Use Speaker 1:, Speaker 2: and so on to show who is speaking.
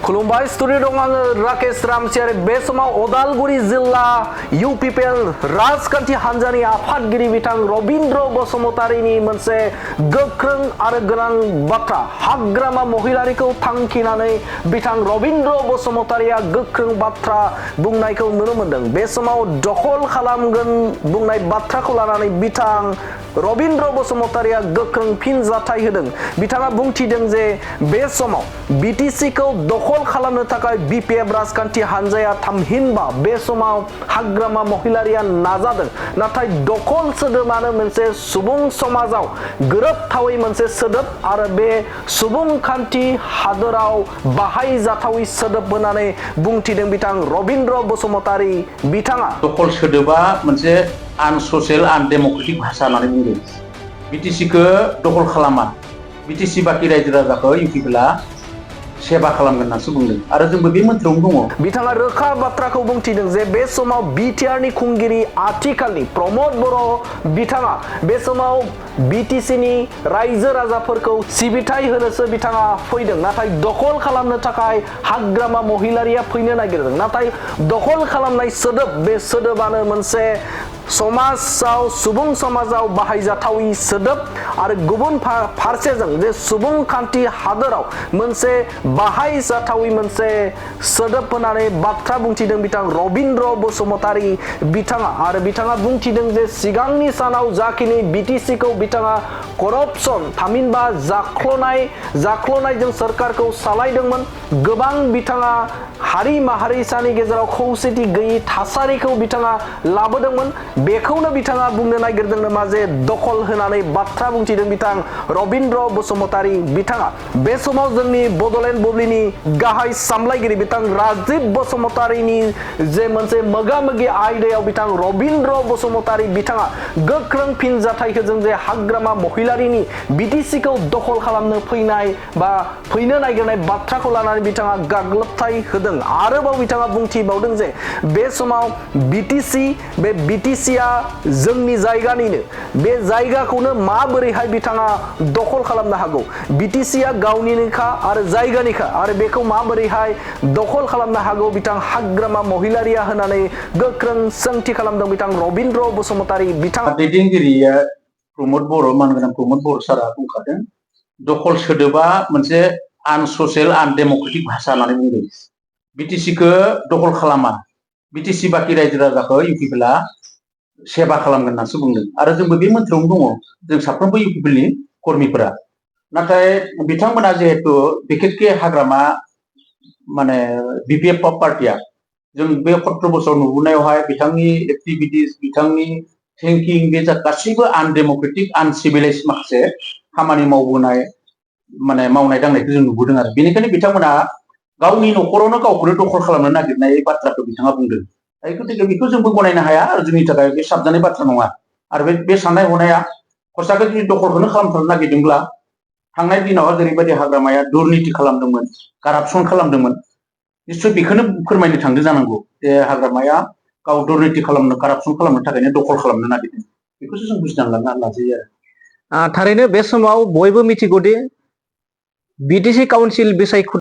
Speaker 1: खुलुमबाय स्टुडिअ दं आङो राकेश रामसियारि बे समाव उदालगुरि जिल्ला इउपिपिएल राजखान्थि हान्जानि आफादगिरि बिथां रबिन्द्र बसुमतारीनि मोनसे गोख्रों आरो गोनां बाथ्रा हाग्रामा महिलारिखौ थांखिनानै बिथां रबिन्द्र बसुमतारीया गोख्रों बाथ्रा बुंनायखौ नुनो मोनदों। बे समाव दखल खालामगोन बुंनाय बाथ्राखौ लानानै बिथां रबिन्द्र बसुमतारीया गोख्रों फिनजाथाय होदों। बिथाङा बुंथिदों जे बे समाव बिटिसिखौ दखल खालामनो थाखाय बिपिएफ राजखान्थि हान्जाया थामहिनबा बे समाव हाग्रामा महिलारिया नाजादों, नाथाय दखल सोदोबानो मोनसे सुबुं समाजाव गोरोबथावै मोनसे सोदोब आरो बे सुबुंखान्थि हादोराव बाहायजाथावै सोदोब होननानै बुंथिदों बिथां रबिन्द्र बसुमतारी बिथाङा।
Speaker 2: दखल सोदोबा मोनसे आनससियेल आनडेमक्रेटिक भाषा होननानै बुंदों। बिटिसिखौ दखल खालामा, बिटिसि बाखि रायजो राजाखौ इउपिपिएलआ सेबा खालामगोन होननासो बुंदों आरो जोंबो बे मोन्थ्रावनो दङ।
Speaker 1: बिथाङा रोखा बाथ्राखौ बुंथिदों जे बे समाव बिटिआरनि खुंगिरि आथिखालनि प्रमद बर' बिथाङा बे समाव बिटिसिनि रायजो राजाफोरखौ सिबिथाय होनोसो बिथाङा फैदों, नाथाय दखल खालामनो थाखाय हाग्रामा महिलारिया फैनो नागिरदों। नाथाय दखल खालामनाय सोदोब बे सोदोबानो मोनसे समाजाव सुबुं समाजाव बाहायजाथावै सोदोब आरो गुबुन फारसेजों जे सुबुंखान्थि हादोराव मोनसे बाहायजाथावै मोनसे सोदोब होननानै बाथ्रा बुंथिदों बिथां रबिन्द्र बसुमतारी बिथाङा। आरो बिथाङा बुंथिदों जे सिगांनि सानाव जाखिनि बिटिसिखौ बिथाङा करपसन थामहिनबा जाख्ल'नायजों सोरखारखौ सालायदोंमोन, गोबां बिथाङा हारि माहारिसानि गेजेराव खौसेथि गैयै थासारिखौ बिथाङा लाबोदोंमोन। बेखौनो बिथाङा बुंनो नागिरदों नामा जे दखल होनानै बाथ्रा बुंथिदों बिथां रबिन्द्र बसुमतारी बिथाङा। बे समाव जोंनि बड'लेण्ड बुब्लिनि गाहाय सामलायगिरि बिथां राजिब बसुमतारीनि जे मोनसे मोगा-मोगि आयदायाव बिथां रबिन्द्र बसुमतारी बिथाङा गोख्रों फिनजाथाय होदों जे हाग्रामा महिलारिनि बिटिसिखौ दखल खालामनो फैनाय बा फैनो नागिरनाय बाथ्राखौ लानानै बिथाङा गाग्लोबथाय होदों। आरोबाव बिथाङा बुंथिबावदों जे बे समाव बिटिसिया जोंनि जायगानिनो, बे जायगाखौनो माबोरैहाय बिथाङा दखल खालामनो हागौ? बिटिसिया गावनिनोखा आरो जायगानिखा आरो बेखौ माबोरैहाय दखल खालामनो हागौ बिथां हाग्रामा महिलारिया होननानै गोख्रों सोंथि खालामदों बिथां रबिन्द्र बसुमतारी बिथाङा।
Speaker 2: दैदेनगिरिया प्रमद बर' मानगोनां प्रमद बर' सारा बुंखादों, दखल सोदोबा मोनसे आनससियेल आनडेमक्रेटिक भाषा होननानै बुंदों। बिटिसिखौ दखल खालामा, बिटिसि बाखि रायजो राजाखौ इउपिपिएलआ सेबा खालामगोन होननासो बुंदों आरो जोंबो बे मोन्थ्रावनो दङ, जों साफ्रोमबो इउपिपिएलनि कर्मिफोरा। नाथाय बिथांमोना जिहेतु बिखेखके हाग्रामा माने बिपिएफ पार्टिया जों बे 17 बोसोर नुबोनायावहाय बिथांनि एक्टिभिटिस, बिथांनि थिंकिं बे गासैबो आनडेमक्रेटिक आनसिभिलाइज माखासे खामानि मावबोनाय माने मावनाय दांनायखौ जों नुबोदों आरो बेनिखायनो बिथांमोना गावनि न'खरावनो गावखौनो दखल खालामनो नागिरनाय बाथ्राखौ बिथाङा बुंदों। गतिके बेखौ जोंबो गनायनो हाया आरो जोंनि थाखाय बे साबजानाय बाथ्रा नङा। आरो बे साननाय हनाया खरसाखौ जुदि दखलखौनो खालामथारनो नागिरदोंब्ला थांनाय दिनावहा जेरैबायदि हाग्रामाया दुर्निति खालामदोंमोन, कारापसन खालामदोंमोन, निश्चय बेखौनो फोरमायनो थांदों जानांगौ जे हाग्रामाया गाव दुर्निति खालामनो कारापसन खालामनो थाखायनो दखल खालामनो नागिरदों। बेखौसो जों बुजिनानै लाजायो आरो।
Speaker 1: थारैनो बे समाव बयबो मिथिगौदि बिटिसि काउन्सिल बिसायख'थि